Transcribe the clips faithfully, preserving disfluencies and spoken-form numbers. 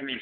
Amin.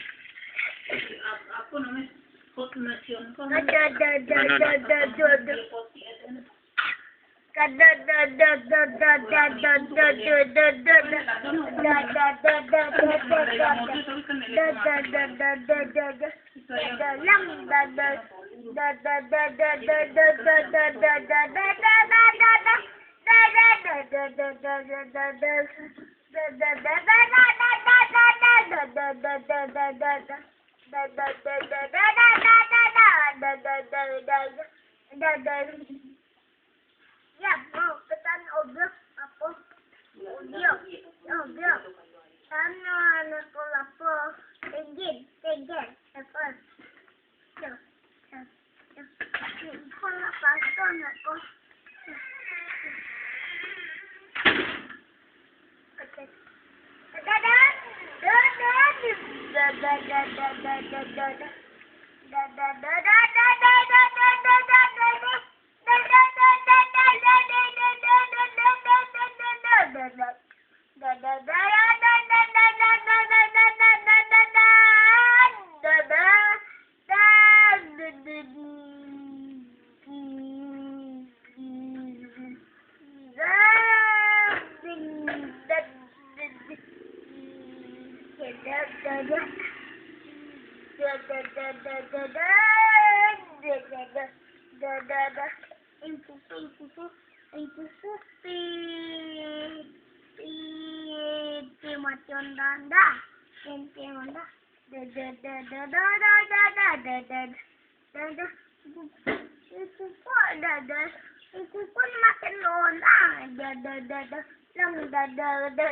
Ya, mau pesan obrol apo? Obrol, obrol. Sana nak lapor. Tenggin, tenggin, lapor. Yo, yo, yo. Lapor, lapor, lapor. Ih, pupu, ih, pupu, ih, pupu, pi, pi, pi, mati onda, onda. Pi, pi, onda. Da, da, da, da, da, da, da, da, da, da, da. Ih, pupu, da, da. Ih, pupu makan onda. Da, da, da, da. Lang, da, da, da.